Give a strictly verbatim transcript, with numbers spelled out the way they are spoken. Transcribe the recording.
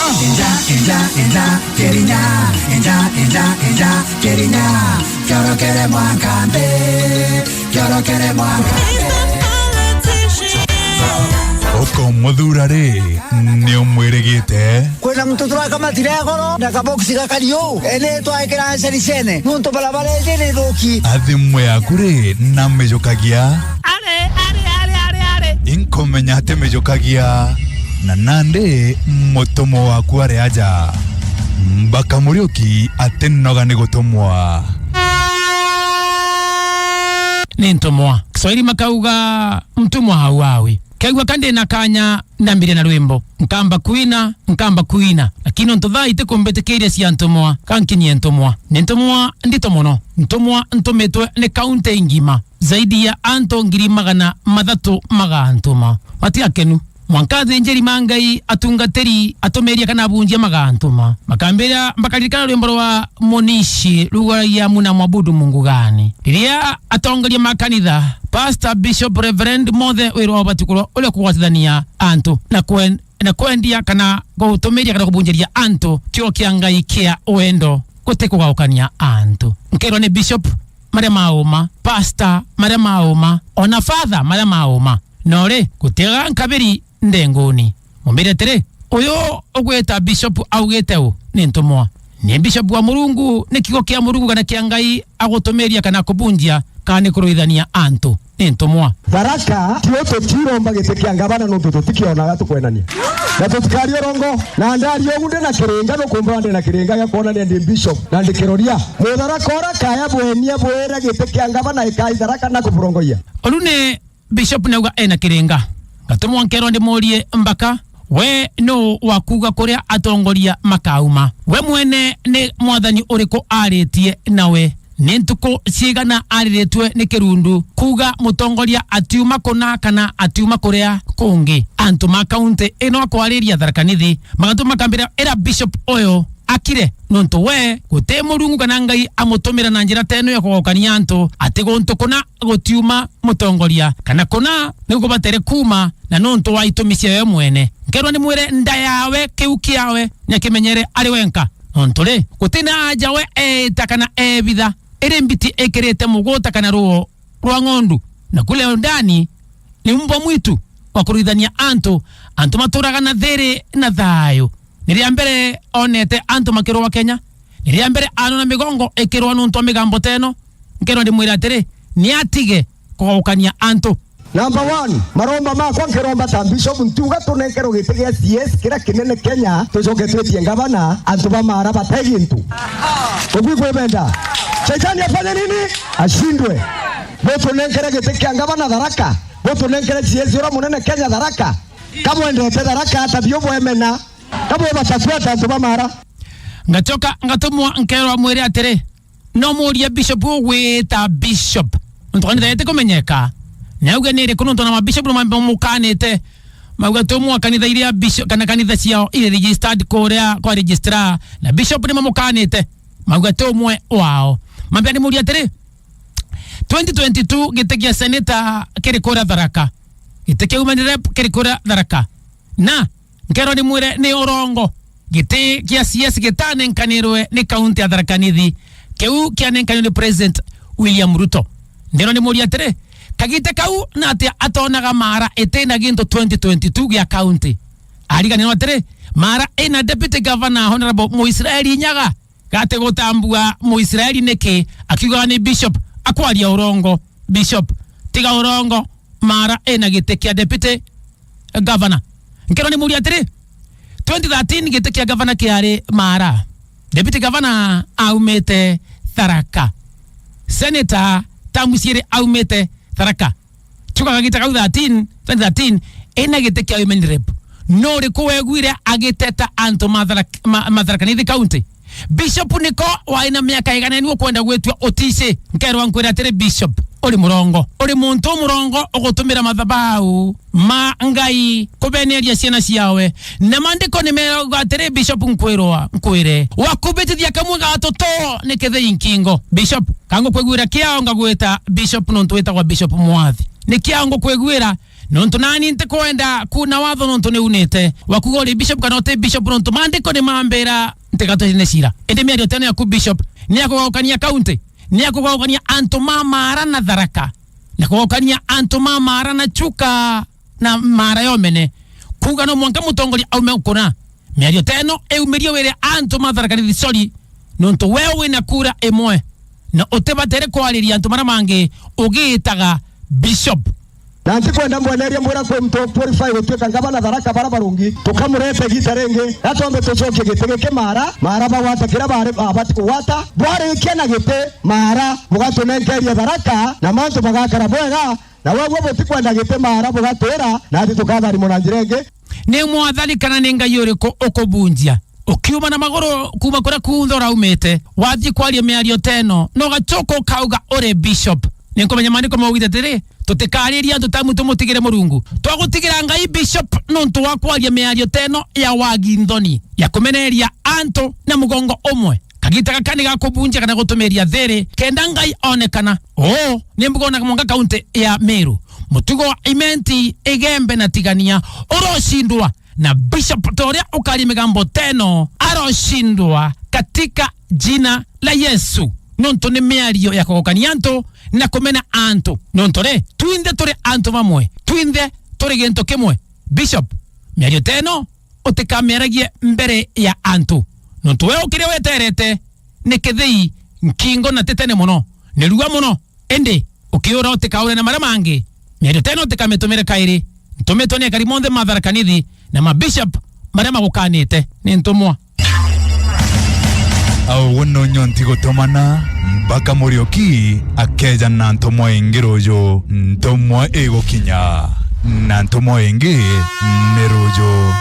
Inja, inja, inja, Kirinya. Inja, inja, inja, Kirinya. Kiorokere mwanka nthi. Kiorokere mwanka nthi. Ukomuthura ri, ni umwirigite. Kwina muntu turakamatire goro na kaboksi gakari uu, ene twaikira ncericene, nuntu barabara iji ni thuki. A thimu yaku ri, na mijukagia? Are, are, are, are, are. Inkumenya ati mijukagia, na nandi mutumwa waku ari aja. Mbaka Muriuki atinoga ni gutumwa. Ni ntumwa. Kiswahili makauga, mtumwa hauawi. Kegua ka ndi na kanya, ndambire na rwimbo. Nkamba kwina, nkamba kwina. Lakini untu thaa itikumbitikiria cia ntumwa, kankinyie ntumwa. Ni ntumwa ndito mono. Ntumwa ntumitwe ni kaunti ngima. Zaidi ya antu ngiri magana mathatu magantuma. Matiakenu. Mwanka athinjiri ma Ngai, atungatiri, atumiria kana abunjia magantuma. Makambira, mbakaririkana rwimbo rwa Munishi rugaragia, muna mwabudu Mungu gani? Riria atongoria ma kanitha, pastor, bishop, reverend, mothe wirwa ubati kurwa uria kugwatithania antu na kwen-, na kwendia kana gutumiria kana kubunjiria antu kiugo kia Ngai kia wendo, guti kugaukania antu. Nkerwa ni bishop maria mauma, pastor maria mauma, ona father maria mauma. No ri, gutiaga nkabiri ndenguni. Mumbire atiri, uyu ugwita bishop augite u? Ni ntumwa. Ni bishop wa Murungu, ni kiugo kia Murungu kana kia Ngai agutumiria kana kubunjia, kana ni kuruithania antu? Ni ntumwa. Tharaka, tio tutiromba giti kia ngavana nontu tutikionaga tukwenania. Na tutikari urongo. Na ndari ugu ndi na kiringa, nukumba ndi na kiringa gia kwonania ndi bishop na ndi kiroria. Mutharaka ura kaya bwenia bwira giti kia ngavana ikai Tharaka na kuburongoia. Uru ni Bishop nauga ena kiringa. Ngatumwa nkerwa ndimurie mbaka, we nu wa kuuga kuria atongoria makauma? We mwene ni mwathani uriku aritie nawe? Ni ntuku ciigana ariritue ni kirundu kuuga mutongoria atiuma kuna kana atiuma kuria kungi? Antu ma kaunti ino akwariria Tharaka Nithi, magatuma makambira ira bishop uyu akire, nontu we guti Murungu kana Ngai amutumira na njira teno ya kugaukania antu, ati guntu kuna gutiuma mutongoria, kana kuna ni gubatere kuuma, na nontu wa itumi ciawe mwene. Nkerwa ndimwire nda yawe, kiu kiawe, nyakimenyere ari wenka. Nontu ri, guti na aja we eeta kana eebitha, iri mbiti ikirite muguta kana ruo rwa ng'ondu, na kule ndani ni mbwa mwitu wa kuruithania antu, antu maturaga na thiri na thayu. Ni ria mbere onete antu makirwa Kenya, ni ria mbere anona migongo ikirwa nontu wa migambo teno. Nkerwa ndimwire atiri, ni atige kugaukania antu. Number one, maromba makwa nkiromba ta bishop, ntiuga tunenkerwe giti gia C S kiria kinene Kenya, tucoke twitie ngavana, antu ba Maara bate gintu. Ugwi kwibenda? Shetani afanye nini? Ashindwe. Butunenkere giti kia ngavana Tharaka, butunenkere C S uria munene Kenya Tharaka. Kamwendete Tharaka ata biu bwemena? Kamwe batatua ta antu ba Maara? Ngacoka ngatumwa nkerwa mwire atiri, no murie bishop ugwita bishop. Nontu kanitha yete kumenyeka. Ni auge ni iriku nontu na mabishop ni mamukanite. Mauga tumwa kanitha iria bishop, kana kanitha ciao iri registered kuria kwa registrar. Na bishop ni mamukanite. Mauga ti umwe wao. Mambia ni murie atiri, twenty twenty-two giti gia senator kiri kuria Tharaka. Giti kia women rep kiri kuria Tharaka. Na nkerwa ndimwire ni urongo, giti kia C S gitanenkanirwe ni kaunti ya Tharaka Nithi, kiu kianenkanirwe ni President William Ruto. Nderwa ndimurie atiri, kagite kau na atia atonaga Maara itina gintu twenty twenty-two gia kaunti? Ariganirwa atiri, Maara ina deputy governor Honorable Muisraeli Nyaga. Gati gutambua Muisraeli niki akiugaga ni bishop? Akwaria urongo. Bishop, tiga urongo, Maara ina giti kia deputy governor. Nkerwa ni muria atiri, twenty thirteen giti kia governor kiari Maara. Deputy governor aumite Tharaka. Senator tamu ciiri aumite Tharaka. Chuka kagita kau thirteen, twenty thirteen, ena giti kia women rep. No uriku weguire agiteta antu ma Tharaka, ma, ma Tharaka Nithi County? Bishop niko wai na miaka igana ni ukwenda gwitua utici? Nkerwa nkwira atiri, Bishop, uri murongo. Uri muntu umurongo ugutumira mathabau ma Ngai kubeneria ciana ciawe. Na maandiko ni merauga atiri, Bishop, nkwirwa, nkwire, wakubitithia kamwe gatoto ni kithei nkingo. Bishop, kangu kwiguira kiao ngagwita Bishop nontu witagwa Bishop Mwathi. Ni kiao ngukwiguira Nontu nani ntikwenda kuna watho nontu ni unite. Wakuga uri bishop kana uti bishop nontu maandiko ni mambira ntigatwene cira. Indi miario teno yaku bishop ni ya kugaukania kaunti, ni ya kugaukania antu ma Maara na Tharaka, na kugaukania antu ma Maara na Chuka na Maara yomene. Kuga no mwanka mutongoria aume ukuna. Miario teno iumirie wire antu ma Tharaka Nithi cori, nontu we wina kura imwe na utibatere kwariria antu maria mangi ugitaga bishop. Na ntikwenda mbweneria mbwira kwi muntu purify gutuika ngavana Tharaka bara barungi, tukamurete gita ringi, na twambe tucokie giti giki Maara, Maara bagwata kiria bari babati kugwata, bwarikia na giti Maara, bugatunenkeria Tharaka, na mantu magakara bwega, na wegua butikwenda giti Maara bugatwira, nathi tukatharimwa na njira ingi. Ni mwathani kana ni Ngai uriku ukubunjia? Ukiuma na maguru kuuma kuria kunthe uraumite, wathii kwaria miario teno, na ugacoka ukauga uri bishop. Ni nkumenya maandiko maugite atiri, tutikariria antu ta muntu mutigire Murungu. Twagutigira Ngai bishop nontu wa kwaria miario teno ya wagi nthoni, ya kumeneria antu na mugongo umwe. Kagita gaka ni ga kubunjia kana gutumiria thiri, kenda Ngai onekana. Oo, ni mbuga ona mwanka kaunti ya Meru. Mutugo wa Imenti, Igembe na Tigania urocindwa na bishop ta uria ukaria migambo teno arocindwa katika jina la Yesu. Nontu ni miario ya kugokania antu na kumena antu. Nontu ri, twinthe turi antu bamwe, twinthe turi gintu kimwe. Bishop, miario teno utikamiaragie mbere ya antu, nontu we ukiria weterete ni kithii nkingo na titene mono, ni rua mono. Indi ukiura utikaure na maria mangi, miario teno utikamitumire kairi. Ntumitwe ni akari monthe ma Tharaka Nithi na mabishop maria magukanite. Ni ntumwa. Au nonyo nti gutumana mpaka Muriuki akeja na ntumwa ingi ruju. Ntumwa igukinya na ntumwa ingi ni ruju.